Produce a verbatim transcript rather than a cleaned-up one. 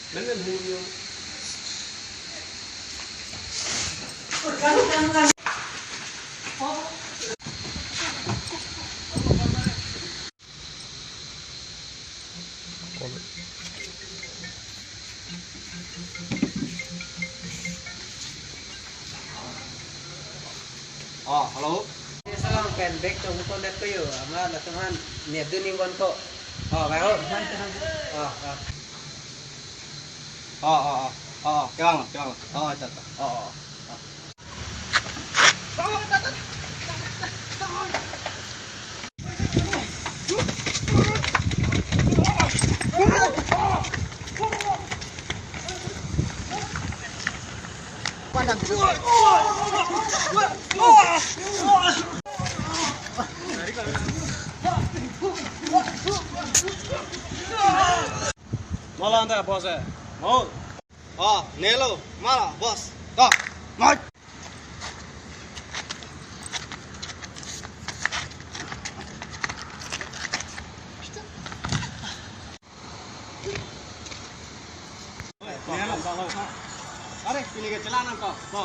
Menen hingyo. Oh, hello. Salam pen back to phone net ko yo. Ama latum aphan net dun ning kon ko. Oh, bang ho. Oh, oh. Oh, oh, oh. Oh, kelang, kelang. Oh, acha, acha. Oh, oh, oh. Mola anta boss eh. Mo. Oh, nelo, mala, boss. To, mot. Nelo, mala, ha. Are, pini ke chelang nangkok. To.